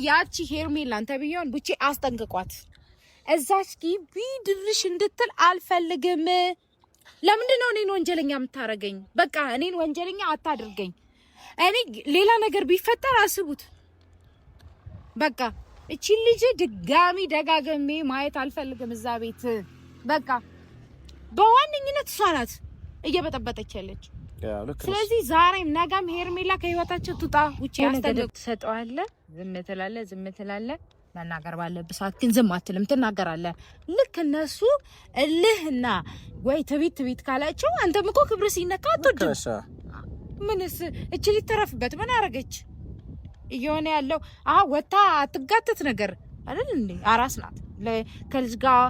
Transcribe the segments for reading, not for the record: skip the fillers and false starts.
ያቺ ሄርሜላን ተብዬውን ቡቼ አስጠንቅቋት። እዛች ግቢ ድርሽ እንድትል አልፈልግም። ለምንድን ነው እኔን ወንጀለኛ የምታረገኝ? በቃ እኔን ወንጀለኛ አታድርገኝ። እኔ ሌላ ነገር ቢፈጠር አስቡት። በቃ እቺ ልጅ ድጋሚ ደጋግሜ ማየት አልፈልግም እዛ ቤት። በቃ በዋነኝነት እሷ ናት እየበጠበጠች ያለች። ስለዚህ ዛሬም ነገም ሄርሜላ ከህይወታቸው ትውጣ። ውጪ ያስተደግ ትሰጠዋለህ። ዝም ትላለህ፣ ዝም ትላለህ። መናገር ባለብህ ሰዓት ግን ዝም አትልም፣ ትናገራለህ። ልክ እነሱ እልህና ወይ ትቢት ትቢት ካላቸው አንተም እኮ ክብር ሲነካ አትወድም። ምንስ እቺ ሊተረፍበት ምን አረገች? እየሆነ ያለው ወታ አትጋተት ነገር አይደል እንዴ? አራስ ናት። ከልጅ ጋር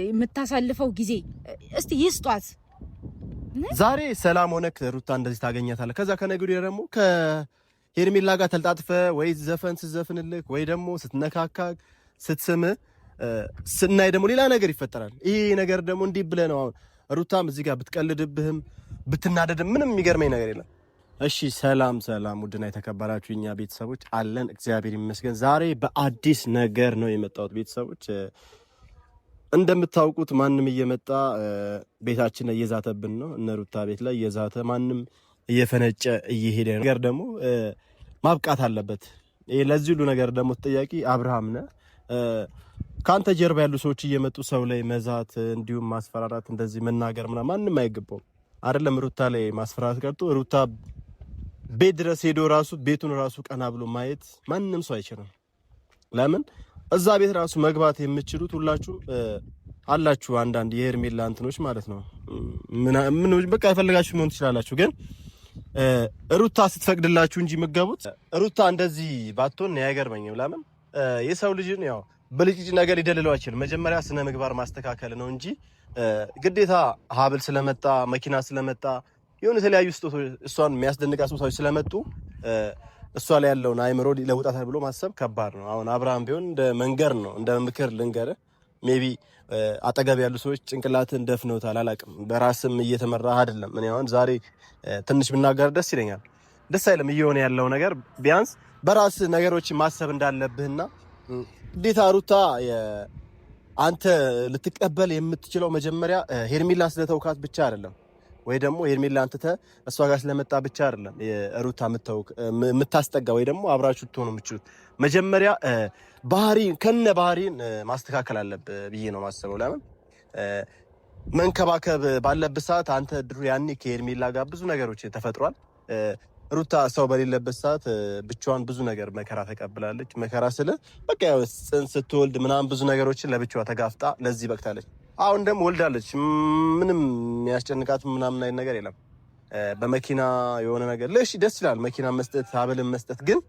የምታሳልፈው ጊዜ እስቲ ይስጧት። ዛሬ ሰላም ሆነክ ሩታ እንደዚህ ታገኛታለህ። ከዛ ከነገ ወዲያ ደግሞ ከሄርሜላ ጋር ተልጣጥፈ ወይ ዘፈን ስትዘፍንልክ ወይ ደግሞ ስትነካካ ስትስም ስናይ ደግሞ ሌላ ነገር ይፈጠራል። ይሄ ነገር ደግሞ እንዲህ ብለህ ነው አሁን ሩታም እዚህ ጋር ብትቀልድብህም ብትናደድም ምንም የሚገርመኝ ነገር የለም። እሺ ሰላም ሰላም፣ ውድና የተከበራችሁ እኛ ቤተሰቦች አለን፣ እግዚአብሔር ይመስገን። ዛሬ በአዲስ ነገር ነው የመጣሁት ቤተሰቦች። እንደምታውቁት ማንም እየመጣ ቤታችን ላይ እየዛተብን ነው። እነ ሩታ ቤት ላይ እየዛተ ማንም እየፈነጨ እየሄደ ነው። ነገር ደግሞ ማብቃት አለበት። ይሄ ለዚህ ሁሉ ነገር ደግሞ ተጠያቂ አብርሃም ነህ። ከአንተ ጀርባ ያሉ ሰዎች እየመጡ ሰው ላይ መዛት፣ እንዲሁም ማስፈራራት፣ እንደዚህ መናገር ምናምን ማንም አይገባውም። አይደለም ሩታ ላይ ማስፈራራት ቀርቶ ሩታ ቤት ድረስ ሄዶ ራሱ ቤቱን ራሱ ቀና ብሎ ማየት ማንም ሰው አይችልም። ለምን እዛ ቤት ራሱ መግባት የምችሉት ሁላችሁም አላችሁ፣ አንዳንድ የሄርሜላ እንትኖች ማለት ነው። ምን በቃ የፈለጋችሁ መሆን ትችላላችሁ፣ ግን ሩታ ስትፈቅድላችሁ እንጂ የምትገቡት። ሩታ እንደዚህ ባትሆን አይገርመኝም። ለምን የሰው ልጅን ያው ብልጭጭ ነገር ሊደልለው አይችልም። መጀመሪያ ስነ ምግባር ማስተካከል ነው እንጂ ግዴታ ሀብል ስለመጣ መኪና ስለመጣ የሆነ የተለያዩ ስጦታዎች እሷን የሚያስደንቃት ስጦታዎች ስለመጡ እሷ ላይ ያለውን አይምሮ ሊለውጣታል ብሎ ማሰብ ከባድ ነው። አሁን አብርሃም ቢሆን እንደ መንገር ነው እንደ ምክር ልንገርህ፣ maybe አጠገብ ያሉ ሰዎች ጭንቅላትን ደፍነውታል፣ አላውቅም። በራስም እየተመራ አይደለም። እኔ አሁን ዛሬ ትንሽ ብናገር ደስ ይለኛል። ደስ አይልም እየሆነ ያለው ነገር። ቢያንስ በራስ ነገሮችን ማሰብ እንዳለብህና ግዴታ ሩታ አንተ ልትቀበል የምትችለው መጀመሪያ ሄርሜላ ስለተውካት ብቻ አይደለም ወይ ደግሞ ሄርሜላ አንተተ እሷ ጋር ስለመጣ ብቻ አይደለም ሩታ የምታስጠጋ ወይ ደግሞ አብራችሁ ልትሆኑ የምትችሉት። መጀመሪያ ባህሪ ከነ ባህሪን ማስተካከል አለብህ ብዬ ነው ማሰበው። ለምን መንከባከብ ባለብህ ሰዓት አንተ ድሮ ያኔ ከሄርሜላ ጋር ብዙ ነገሮች ተፈጥሯል። ሩታ ሰው በሌለበት ሰዓት ብቻዋን ብዙ ነገር መከራ ተቀብላለች። መከራ ስለ በቃ ያው ጽንስ ስትወልድ ምናምን ብዙ ነገሮችን ለብቻዋ ተጋፍጣ ለዚህ በቅታለች። አሁን ደግሞ ወልዳለች። ምንም የሚያስጨንቃት ምናምን አይነት ነገር የለም። በመኪና የሆነ ነገር ለሺ ደስ ይላል፣ መኪና መስጠት ሀብልን መስጠት፣ ግን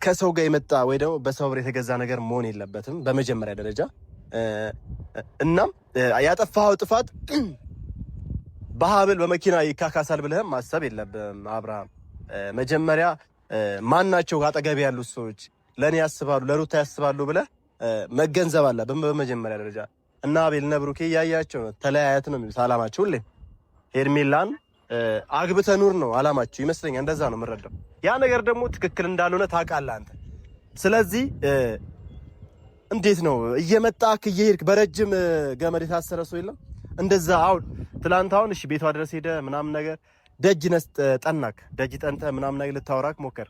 ከሰው ጋር የመጣ ወይ ደግሞ በሰው ብር የተገዛ ነገር መሆን የለበትም በመጀመሪያ ደረጃ። እናም ያጠፋኸው ጥፋት በሀብል በመኪና ይካካሳል ብለህም ማሰብ የለብህም አብርሃም። መጀመሪያ ማናቸው አጠገብ ያሉት ሰዎች ለእኔ ያስባሉ ለሩታ ያስባሉ ብለህ መገንዘብ አለብህ በመጀመሪያ ደረጃ። እና አቤል እና ብሩኬ እያያቸው ነው። ተለያየት ነው የሚሉት አላማቸው። ሁሌ ሄርሜላን አግብተህ ኑር ነው አላማቸው ይመስለኛል። እንደዛ ነው የምረዳው። ያ ነገር ደግሞ ትክክል እንዳልሆነ ታውቃለህ አንተ። ስለዚህ እንዴት ነው እየመጣህ እየሄድክ በረጅም ገመድ የታሰረ ሰው የለም እንደዛ። አሁን ትላንት አሁን እሺ ቤቷ ድረስ ሄደ ምናምን ነገር ደጅ ነስ ጠናክ ደጅ ጠንተህ ምናምን ነገር ልታወራክ ሞከር።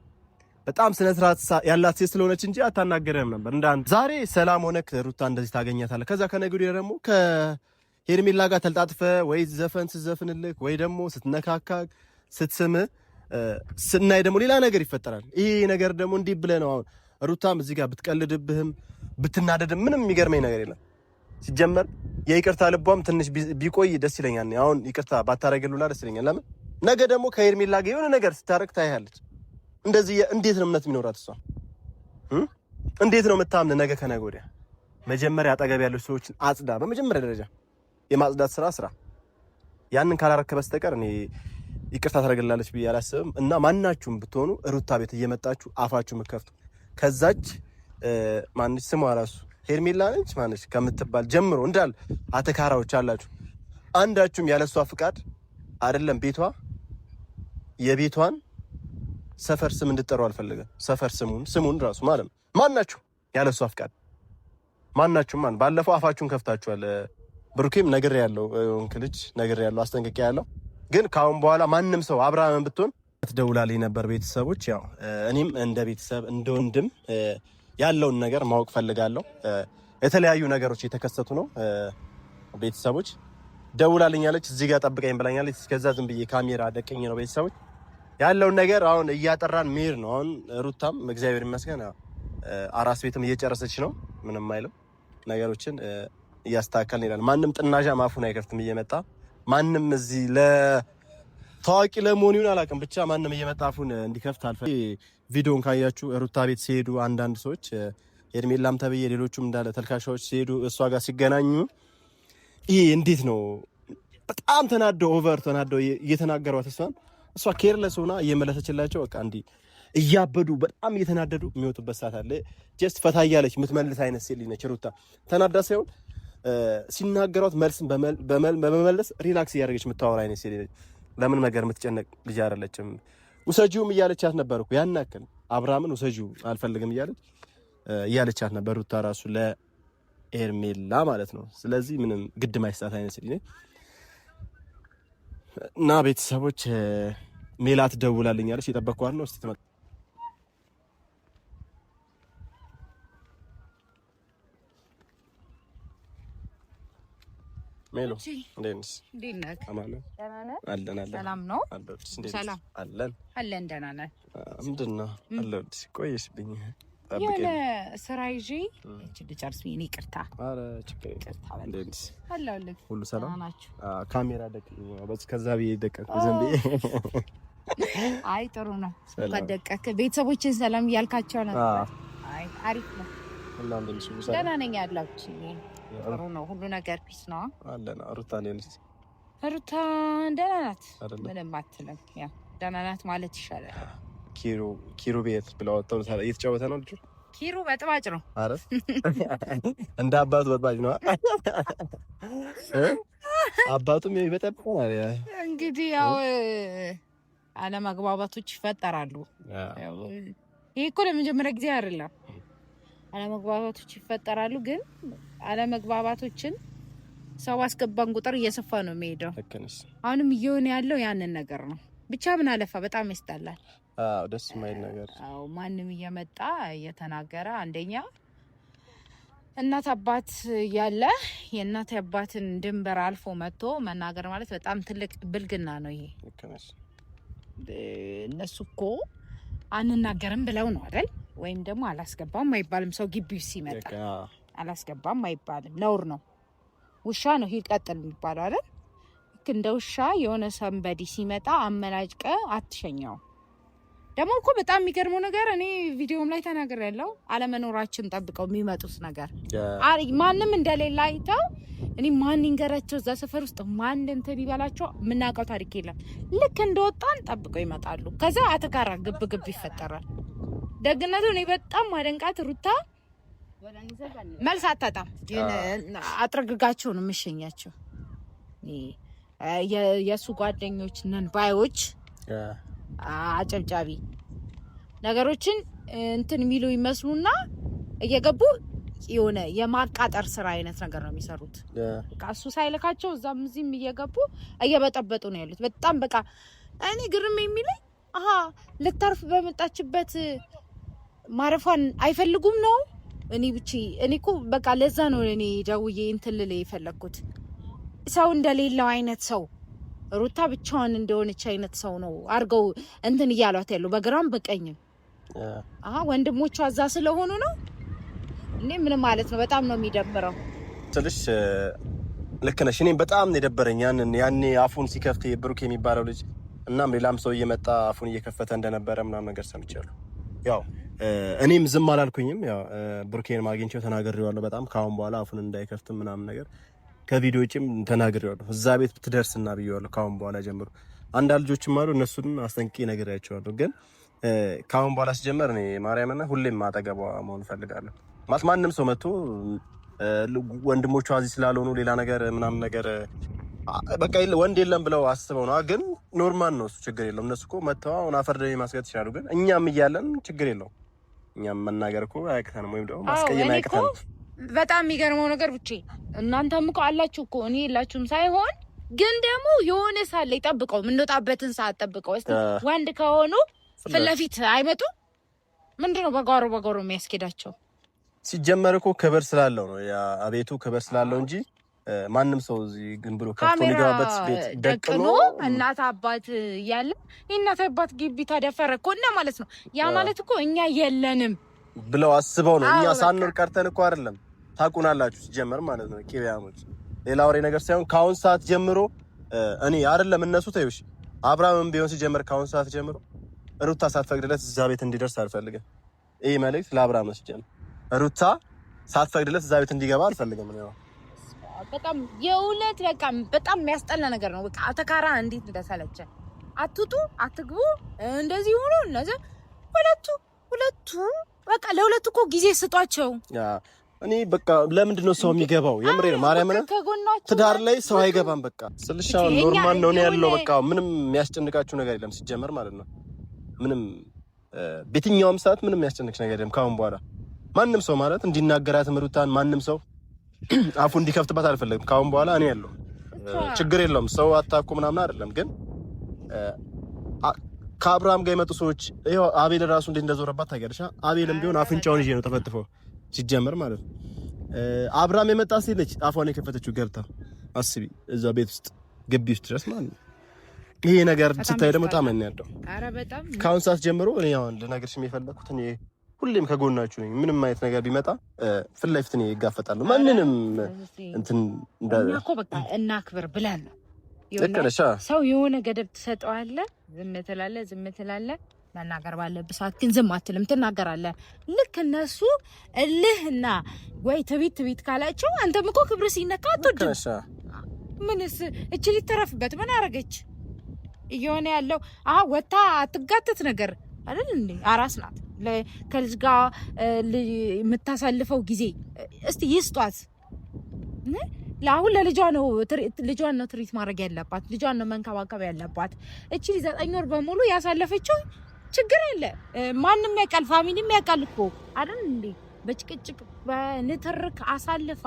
በጣም ስነ ስርዓት ያላት ሴት ስለሆነች እንጂ አታናገረም ነበር። እንደ አንተ ዛሬ ሰላም ሆነክ ሩታ እንደዚህ ታገኛታለህ። ከዛ ከነገ ወዲያ ደግሞ ከሄርሜላ ጋር ተልጣጥፈ ወይ ዘፈን ስትዘፍንልክ ወይ ደግሞ ስትነካካ ስትስም ስናይ ደግሞ ሌላ ነገር ይፈጠራል። ይሄ ነገር ደግሞ እንዲህ ብለህ ነው አሁን ሩታም እዚህ ጋር ብትቀልድብህም ብትናደድም ምንም የሚገርመኝ ነገር የለም። ሲጀመር የይቅርታ ልቧም ትንሽ ቢቆይ ደስ ይለኛል። አሁን ይቅርታ ባታረግሉላ ደስ ይለኛል። ለምን ነገ ደግሞ ከሄርሜላ ጋር የሆነ ነገር ስታረግ ታያለች። እንደዚህ እንዴት ነው እምነት የሚኖራት እሷ? እንዴት ነው የምታምን? ነገ ከነገ ወዲያ መጀመሪያ አጠገብ ያሉ ሰዎችን አጽዳ። በመጀመሪያ ደረጃ የማጽዳት ስራ ስራ። ያንን ካላረከ በስተቀር እኔ ይቅርታ ታደርግላለች ብዬ አላስብም። እና ማናችሁም ብትሆኑ ሩታ ቤት እየመጣችሁ አፋችሁ የምትከፍቱ ከዛች ማንች ስሟ ራሱ ሄርሜላ ነች ማነች ከምትባል ጀምሮ እንዳል አተካራዎች አላችሁ። አንዳችሁም ያለሷ ፍቃድ አይደለም ቤቷ የቤቷን ሰፈር ስም እንድጠሩ አልፈልግም። ሰፈር ስሙን ራሱ ማለት ነው። ማናችሁ ያለ እሷ ፍቃድ ማናችሁ ማን ባለፈው አፋችሁን ከፍታችኋል። ብሩኬም ነገር ያለው እንክልጅ ነገር ያለው አስጠንቅቄ ያለው ግን ከአሁን በኋላ ማንም ሰው አብርሃምን ብትሆን ትደውላልኝ ነበር። ቤተሰቦች ያው እኔም እንደ ቤተሰብ እንደ ወንድም ያለውን ነገር ማወቅ ፈልጋለሁ። የተለያዩ ነገሮች የተከሰቱ ነው። ቤተሰቦች ደውላልኛለች፣ እዚህ ጋር ጠብቀኝ ብላኛለች። እስከዛ ዝም ብዬ ካሜራ ደቀኝ ነው። ቤተሰቦች ያለውን ነገር አሁን እያጠራን መሄድ ነው። አሁን ሩታም እግዚአብሔር ይመስገን አራስ ቤትም እየጨረሰች ነው። ምንም አይልም። ነገሮችን እያስተካከልን ይላል። ማንም ጥናዣ ማፉን አይከፍትም እየመጣ ማንም እዚህ ለታዋቂ ለመሆን ይሁን አላውቅም፣ ብቻ ማንም እየመጣ አፉን እንዲከፍት አልፈ ቪዲዮን ካያችሁ ሩታ ቤት ሲሄዱ አንዳንድ ሰዎች ሄርሜላም ተብዬ ሌሎቹም እንዳለ ተልካሻዎች ሲሄዱ እሷ ጋር ሲገናኙ ይሄ እንዴት ነው በጣም ተናደው over ተናደው እየተናገሯት እሷን እሷ careless ሆና እየመለሰችላቸው በቃ እንዲህ እያበዱ በጣም እየተናደዱ የሚወጡበት ሰዓት አለ። just ፈታ እያለች የምትመልስ አይነት ሴት ልጅ ነች ሩታ። ተናዳ ሳይሆን ሲናገሯት መልስን በመመለስ relax እያደረገች የምታወራ አይነት ሴት ነች። ለምን ነገር የምትጨነቅ ልጅ አይደለችም። ውሰጂውም እያለቻት ነበር እኮ ያን ያክል አብርሃምን ውሰጂው አልፈልግም እያለች እያለቻት ነበር ሩታ ራሱ ለኤርሜላ ማለት ነው። ስለዚህ ምንም ግድ ማይሰጣት አይነት ሴት ነች። እና ቤተሰቦች ሜላት ደውላልኛለች፣ የጠበቅኳት ነው። እስቲ ትመጣ ሜሎ እንዴት ነሽ? እንዴት ነህ? አማን ነው? ደህና ነህ? አለን አለን። ሰላም ነው? አለሁልሽ። እንዴት ነሽ? ሰላም አለን አለን። ደህና ነን። ምንድን ነው? አለሁልሽ። ቆየሽብኝ። የሆነ ስራ ይዤ እቺ ልጨርስ። እኔ ይቅርታ። ኧረ ችግር የለም። እንዴት ነሽ? አለሁልህ። ሁሉ ሰላም? ደህና ናችሁ? ካሜራ ደቅኝ በዚህ ከዛ ብዬ ደቀንኩ ዝም ብዬ። አይ ጥሩ ነው። እንኳን ደቀክ። ቤተሰቦችን ሰላም እያልካቸው ነበር። አይ አሪፍ ነው። እና እንዴት ነሽ? ሁሉ ሰላም? ደህና ነኝ ያለሁት። ጥሩ ነው ሁሉ ነገር peace ነው። አለን። ሩታ እንዴት ነሽ? ሩታ ደህና ናት፣ አይደለ? ምንም አትልም። ያው ደህና ናት ማለት ይሻላል። ኪሩ ቤት ብለው ወጥተው እየተጫወተ ነው ልጁ። ኪሩ በጥባጭ ነው። አረ እንደ አባቱ በጥባጭ ነው። አባቱም ይበጠብጣል። እንግዲህ ያው አለመግባባቶች ይፈጠራሉ። ይሄ እኮ ለመጀመሪያ ጊዜ አይደለም። አለመግባባቶች ይፈጠራሉ። ግን አለመግባባቶችን ሰው አስገባን ቁጥር እየሰፋ ነው የሚሄደው። አሁንም እየሆነ ያለው ያንን ነገር ነው። ብቻ ምን አለፋ በጣም ያስጠላል። አዎ ደስ የማይል ነገር። አዎ ማንም እየመጣ እየተናገረ አንደኛ እናት አባት ያለ የእናት አባትን ድንበር አልፎ መጥቶ መናገር ማለት በጣም ትልቅ ብልግና ነው። ይሄ እነሱ እኮ አንናገርም ብለው ነው አይደል? ወይም ደግሞ አላስገባም አይባልም። ሰው ግቢው ሲመጣ አላስገባም አይባልም፣ ነውር ነው። ውሻ ነው ሂድ ቀጥል የሚባለው አይደል? ልክ እንደ ውሻ የሆነ somebody ሲመጣ አመናጭቀ አትሸኘው። ደግሞ እኮ በጣም የሚገርመው ነገር እኔ ቪዲዮም ላይ ተናግሬያለሁ፣ አለመኖራችን ጠብቀው የሚመጡት ነገር ማንም እንደሌለ አይተው እኔ ማን ይንገራቸው እዛ ሰፈር ውስጥ ማን እንትን ይበላቸው የምናውቀው ታሪክ የለም። ልክ እንደወጣን ጠብቀው ይመጣሉ። ከዛ አተካራ ግብ ግብ ይፈጠራል። ደግነቱ እኔ በጣም ማደንቃት ሩታ መልስ አታጣም። አጥረግጋቸው ነው የምሸኛቸው። የእሱ ጓደኞች ነን ባዮች አጨብጫቢ ነገሮችን እንትን የሚሉ ይመስሉና እየገቡ የሆነ የማቃጠር ስራ አይነት ነገር ነው የሚሰሩት። በቃ እሱ ሳይልካቸው እዛም እዚህም እየገቡ እየበጠበጡ ነው ያሉት። በጣም በቃ እኔ ግርም የሚለኝ አሀ ልታርፍ በመጣችበት ማረፏን አይፈልጉም ነው። እኔ ብቻ እኔ እኮ በቃ ለዛ ነው እኔ ደውዬ እንትን ልል የፈለግኩት። ሰው እንደሌለው አይነት ሰው ሩታ ብቻዋን እንደሆነች አይነት ሰው ነው አድርገው እንትን እያሏት ያለው በግራም በቀኝም። አሀ ወንድሞቿ እዛ ስለሆኑ ነው። እኔ ምንም ማለት ነው። በጣም ነው የሚደብረው ስልሽ ልክ ነሽ። እኔም በጣም ነው የደበረኝ ያኔ አፉን ሲከፍት ብሩክ የሚባለው ልጅ እናም ሌላም ሰው እየመጣ አፉን እየከፈተ እንደነበረ ምናምን ነገር ሰምቻለሁ። ያው እኔም ዝም አላልኩኝም። ያው ብሩኬን አግኝቼው ተናግሬዋለሁ። በጣም ከአሁን በኋላ አፉን እንዳይከፍትም ምናምን ነገር ከቪዲዮ ውጭም ተናግሬዋለሁ። እዛ ቤት ብትደርስና ብዬዋለሁ። ከአሁን በኋላ ጀምሮ አንዳንድ ልጆችም አሉ፣ እነሱንም አስጠንቅቄ ነግሬያቸዋለሁ። ግን ከአሁን በኋላ ሲጀመር እኔ ማርያምና ሁሌም አጠገቧ መሆን እፈልጋለሁ። ማለት ማንም ሰው መጥቶ ወንድሞቿ እዚህ ስላልሆኑ ሌላ ነገር ምናምን ነገር በቃ ወንድ የለም ብለው አስበው ነው። ግን Normal ነው እሱ፣ ችግር የለውም። እነሱ እኮ መተው አሁን አፈር ደሜ ማስገጥ ይችላሉ። ግን እኛም እያለን ችግር የለውም። እኛም መናገር እኮ አያቅተንም፣ ወይም ደግሞ ማስቀየም አያቅተንም። በጣም የሚገርመው ነገር ብቻ እናንተም እኮ አላችሁ እኮ እኔ የላችሁም ሳይሆን ግን ደግሞ የሆነ ሰዓት ላይ ጠብቀው የምንወጣበትን ሰዓት ጠብቀው እስኪ ወንድ ከሆኑ ፊት ለፊት አይመጡም። ምንድነው በጓሮ በጓሮ የሚያስኬዳቸው? ሲጀመር እኮ ክብር ስላለው ነው አቤቱ ክብር ስላለው እንጂ ማንም ሰው እዚህ ግን ብሎ ከፍቶ የሚገባበት ቤት ደቅኖ እናት አባት እያለ የእናት አባት ግቢ ተደፈረ እኮ እና ማለት ነው። ያ ማለት እኮ እኛ የለንም ብለው አስበው ነው። እኛ ሳንኖር ቀርተን እኮ አይደለም። ታውቁናላችሁ ሲጀመር ማለት ነው። ቂቢያሞች ሌላ ወሬ ነገር ሳይሆን ከአሁን ሰዓት ጀምሮ እኔ አይደለም እነሱ ተይውሽ፣ አብርሃምም ቢሆን ሲጀመር ከአሁን ሰዓት ጀምሮ ሩታ ሳትፈቅድለት እዛ ቤት እንዲደርስ አልፈልግም። ይህ መልእክት ለአብርሃም ነው። ሲጀመር ሩታ ሳትፈቅድለት እዛ ቤት እንዲገባ አልፈልግም ነው። በጣም የእውነት በቃ በጣም የሚያስጠላ ነገር ነው። በቃ አተካራ እንዴት እንደሰለቸ አትጡ፣ አትግቡ፣ እንደዚህ ሆኖ እነዚህ ሁለቱ ሁለቱ በቃ ለሁለቱ እኮ ጊዜ ስጧቸው። እኔ በቃ ለምንድን ነው ሰው የሚገባው? የምሬ ነው ማርያምን፣ ትዳር ላይ ሰው አይገባም። በቃ ስልሽ አሁን normal ነው ያለው። በቃ ምንም የሚያስጨንቃችሁ ነገር የለም ሲጀመር ማለት ነው። ምንም በየትኛውም ሰዓት ምንም የሚያስጨንቅሽ ነገር የለም። ከአሁን በኋላ ማንም ሰው ማለት እንዲናገራት ሩታን ማንም ሰው አፉ እንዲከፍትባት አልፈለግም። ከአሁን በኋላ እኔ ያለው ችግር የለውም። ሰው አታኮ ምናምን አይደለም፣ ግን ከአብርሃም ጋር የመጡ ሰዎች ይኸው አቤል ራሱ እንዴት እንደዞረባት ታውቂያለሽ። አቤልም ቢሆን አፍንጫውን ይዤ ነው ተፈትፈው ሲጀመር ማለት ነው። አብርሃም የመጣ ሴት ነች አፏን የከፈተችው ገብታ፣ አስቢ፣ እዛ ቤት ውስጥ ግቢ ውስጥ ድረስ ማለት ነው። ይሄ ነገር ስታይ ደግሞ በጣም ነው ያለው። ከአሁን ሰዓት ጀምሮ እኔ አሁን ልነግርሽ የፈለኩት እኔ ሁሌም ከጎናችሁ ነኝ። ምንም አይነት ነገር ቢመጣ ፊት ለፊት እኔ እጋፈጣለሁ። ማንንም እንትን እኛ እኮ በቃ እናክብር ብለን ነው። ሰው የሆነ ገደብ ትሰጠዋለህ፣ ዝም ትላለህ፣ ዝም ትላለህ። መናገር ባለብህ ሰዓት ግን ዝም አትልም፣ ትናገራለህ። ልክ እነሱ እልህና ወይ ትቢት ትቢት ካላቸው አንተም እኮ ክብር ሲነካ አትወድም። ምንስ እች ሊተረፍበት ምን አረገች? እየሆነ ያለው ወታ አትጋተት ነገር አይደል እንዴ? አራስ ናት። ከልጅ ጋር የምታሳልፈው ጊዜ እስቲ ይስጧት። ለአሁን ለልጇ ነው ልጇን ነው ትሪት ማድረግ ያለባት፣ ልጇን ነው መንከባከብ ያለባት። እቺ 9 ወር በሙሉ ያሳለፈችው ችግር አለ። ማንም ያውቃል፣ family ም ያውቃል እኮ አይደል እንዴ? በጭቅጭቅ በንትርክ አሳልፋ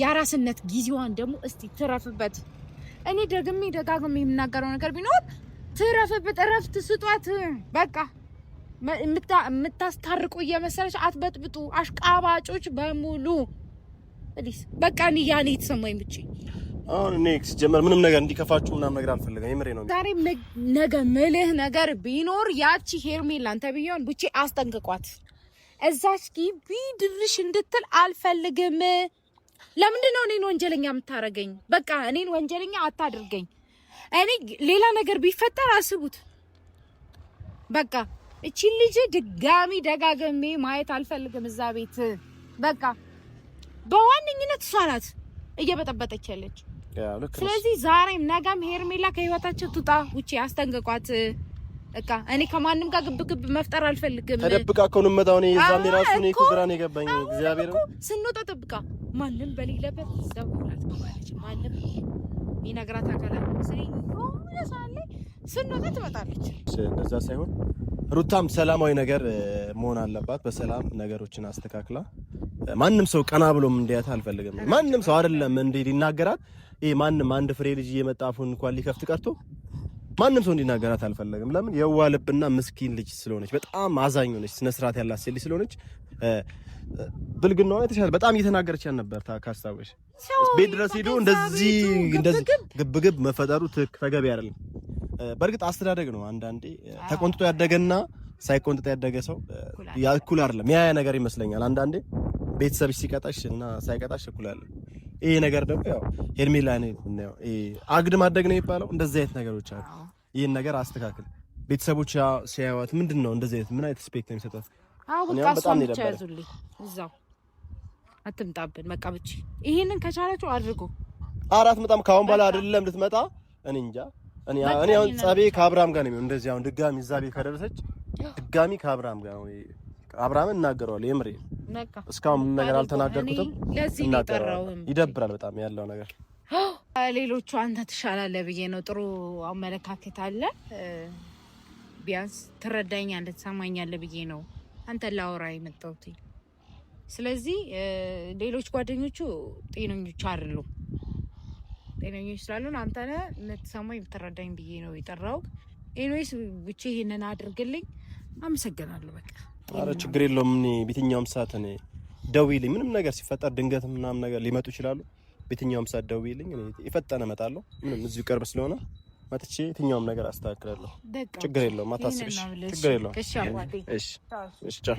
የአራስነት ጊዜዋን ደግሞ እስቲ ትረፍበት። እኔ ደግሜ ደጋግሜ የምናገረው ነገር ቢኖር ትረፍበት፣ እረፍት ስጧት። በቃ የምታስታርቁ እየመሰለች አትበጥብጡ፣ አሽቃባጮች በሙሉ please። በቃ እኔ ያኔ የተሰማኝ ብቻ አሁን እኔ ሲጀመር ምንም ነገር እንዲከፋችሁ ምናምን ነገር አልፈልግም። የምሬ ነው። ዛሬ ነገ ምልህ ነገር ቢኖር ያቺ ሄርሜላን ተብዬዋን ብቻ አስጠንቅቋት። እዛች ግቢ ድርሽ እንድትል አልፈልግም። ለምንድን ነው እኔን ወንጀለኛ የምታረገኝ? በቃ እኔን ወንጀለኛ አታድርገኝ። እኔ ሌላ ነገር ቢፈጠር አስቡት። በቃ እቺን ልጅ ድጋሚ ደጋግሜ ማየት አልፈልግም እዛ ቤት። በቃ በዋነኝነት እሷ ናት እየበጠበጠች ያለች። ስለዚህ ዛሬም ነገም ሄርሜላ ከህይወታቸው ትውጣ፣ ውጪ አስጠንቅቋት። በቃ እኔ ከማንም ጋር ግብ ግብ መፍጠር አልፈልግም። ተደብቃ እኮ ነው የምመጣው። እኔ የዛኔ ራሱ እኔ እኮ ግራ ነው የገባኝ። እግዚአብሔር ስንወጣ ጠብቃ ማንም በሌለበት እዛው ትገባለች። ማንም የሚነግራት አካል ስንወጣ ትመጣለች። እንደዛ ሳይሆን ሩታም ሰላማዊ ነገር መሆን አለባት። በሰላም ነገሮችን አስተካክላ ማንም ሰው ቀና ብሎም እንዲያት አልፈልግም። ማንም ሰው አይደለም እንዴ ሊናገራት፣ ይሄ ማንም አንድ ፍሬ ልጅ እየመጣ አፉን እንኳን ሊከፍት ቀርቶ ማንም ሰው እንዲናገራት አልፈለግም። ለምን የዋ ልብና ምስኪን ልጅ ስለሆነች፣ በጣም አዛኝ ሆነች፣ ስነ ስርዓት ያላት ሴት ልጅ ስለሆነች ብልግናዋ የተሻለ በጣም እየተናገረች ያን ነበር። ካስታወሽ ቤት ድረስ ሄዶ እንደዚህ እንደዚህ ግብግብ መፈጠሩ ተገቢ አይደለም። በእርግጥ አስተዳደግ ነው። አንዳንዴ ተቆንጥጦ ያደገና ሳይቆንጥጦ ያደገ ሰው እኩል አይደለም። ያ ነገር ይመስለኛል። አንዳንዴ ቤተሰብሽ ሲቀጣሽ እና ሳይቀጣሽ እኩል አይደለም። ይሄ ነገር ደግሞ ያው ሄርሜላ ነው፣ ይሄ አግድ ማደግ ነው የሚባለው። እንደዚህ አይነት ነገሮች አሉ። ይሄን ነገር አስተካክል። ቤተሰቦች ሲያዩዋት ምንድን ነው እንደዚህ አይነት ምን አይነት respect ነው የሚሰጣት? አዎ በቃ እሷን ብቻ ያዙልኝ፣ እዛው አትምጣብን። በቃ ብቻ ይሄንን ከቻላችሁ አድርጎ አራት መጣም ከአሁን በኋላ አይደለም ልትመጣ። እኔ እንጃ። እኔ አሁን ጸቤ ከአብርሃም ጋር ነው የሚሆን። እንደዚህ አሁን ድጋሚ እዛ ቤት ከደረሰች ድጋሚ ከአብርሃም ጋር ነው። አብርሃምን እናገረዋለሁ። የምሬ እስካሁን ምን ነገር አልተናገርኩትም። እናገረዋለሁ። ይደብራል በጣም ያለው ነገር። ሌሎቹ አንተ ትሻላለህ ብዬ ነው። ጥሩ አመለካከት አለ፣ ቢያንስ ትረዳኛለህ፣ ትሰማኛለህ ብዬ ነው አንተ ላወራ የመጣሁት። ስለዚህ ሌሎች ጓደኞቹ ጤነኞች አይደሉም። ጤነኞች ስላሉን አንተ ነህ የምትሰማኝ የምትረዳኝ ብዬ ነው የጠራው። Anyways ብቻ ይሄንን አድርግልኝ። አመሰግናለሁ። በቃ አረ ችግር የለውም። እኔ በየትኛውም ሰዓት እኔ ደውዪልኝ። ምንም ነገር ሲፈጠር ድንገት ምናምን ነገር ሊመጡ ይችላሉ። በየትኛውም ሰዓት ደውዪልኝ። እኔ የፈጠነ እመጣለሁ። ምንም እዚሁ ቅርብ ስለሆነ መጥቼ የትኛውም ነገር አስተካክላለሁ። ችግር የለውም። አታስብሽ። ችግር የለውም። እሺ፣ እሺ፣ ቻው።